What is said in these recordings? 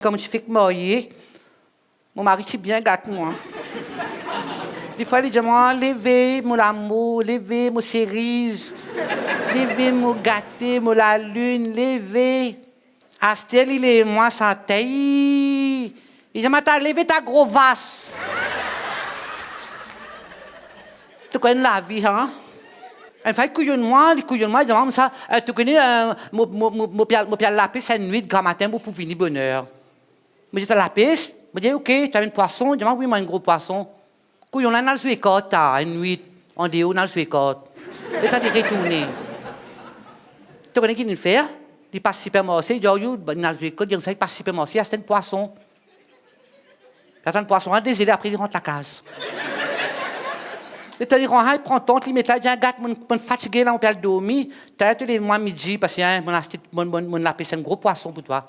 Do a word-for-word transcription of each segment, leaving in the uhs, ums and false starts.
kan mo ti fek marye, mo mari ti bien gat mwa. Defwa li dir mwa, "Leve, mo lamour, leve, mo seriz, leve, mo gate, mo lalinn, leve." Aster li lev mwa sa, tey, li dir mwa, "Ta leve, ta gro vas." To konn lavi, an? Enn fwa, li kouyonn mwa, li kouyonn mwa, li dir mwa koumsa, eh, to kone, eh, mo, mo, mo, mo pe al, mo pe al lapes enn nwit, gramatin mo pou vini boner. Mo dir, "To al lapes?" Mo dir, "Ok, to amenn pwason?" Li dir mwa, "Wi, mo amenn gro pwason." Kouyon la, inn al zwe kart, ta, enn nwit, andeor, inn al zwe kart. Letan li retourne, to kone ki linn fer? Li pas sipermarse, li dir, "Ayo, inn al zwe kart, li dir koumsa, li pas sipermarse, aste enn pwason." Li atann pwason la dezele, apre li rant lakaz. Letan li rant, li pran tant, li met la, li dir, "Gat, mo, mo fatige la, mo pe al dormi. Taler to lev mwa midi, parski, eh, mo aste, mo, mo, mo lapes enn gro pwason pou twa."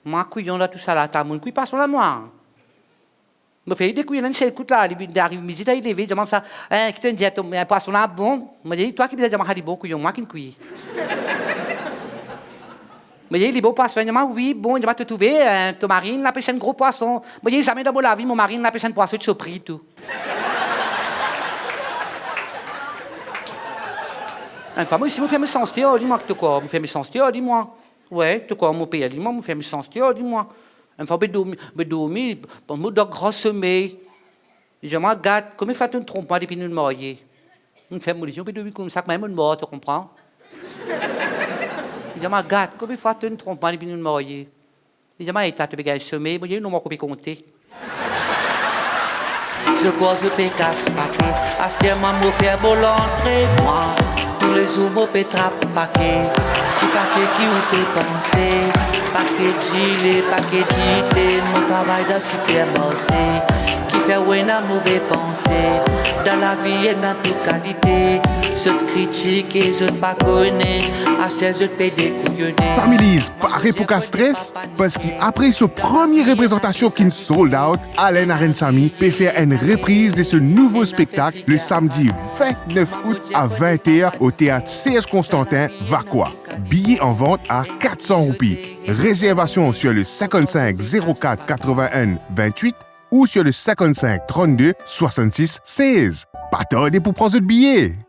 Mwa kouyon dan tousala, ta, mo'nn kwi pwason la, mwa. Mo fer li dekwi enn sel kout la, li vinn ariv midi, ta, li leve, li dir mwa koumsa, "Eh, ki to'nn dir, to, eh, pwason la bon?" Mo dir, "Twa ki bizin dir mwa si li bon, kouyon, mwa ki'nn kwi." Mo dir, "Li bon pwason?" Li dir mwa, "Wi, bon." Li dir mwa, "To trouve, eh, to mari inn lapes enn gro pwason?" Mo dir, "Zame dan mo lavi mo mari inn lapes enn pwason, ti so pri tou." Enn fwa, mo, si mo fer mesanste ar li, mwa, ki to krwar, mo fer mesanste ar li, mwa. Wi, to krwar mo pe ar li, mwa, mo fer mesanste ar li, mwa. Enn fwa, mo pe dormi, mo pe dormi, mo dan gran somey. Li dir mwa, "Gat, konbien fwa to'nn tronp mwa depi nounn marye?" Mo'nn fer mo lizie, mo pe dormi koumsa, kouma mo'nn mor, to konpran? Li dir mwa, "Gat, konbien fwa to'nn tronp mwa depi nounn marye?" Li dir mwa, "Eta, to pe gagn somey?" Mo dir, "Non, mwa, mo pe konte." Zot krwar zot pe kas pake, aster mwa mo fer mo lantre, mwa. Toulezour mo pe trap pake, ki pake ki ou pe panse? Pake dile, pake dite, mo travay dan sipermarse, kifer ou ena move panse? Dan lavi ena tou kalite, zot kritike, zot pa kone, aster zot pe dekouyone. Families, pare pou kas stres? Parski apre so premie reprezantasion ki'nn sold out, Alain Arensamy pe fer enn repriz de so nouvo spektak le samdi vintnef out a vinte er o teat Serge Constantin, Vacoas. Biye an vant a kat san roupi. Rezervasion sur le cinquante-cinq zéro quatre quatre-vingt-un vingt-huit ou sur le cinquante-cinq trente-deux soixante-six seize. Pa tarde pou pran zot biye!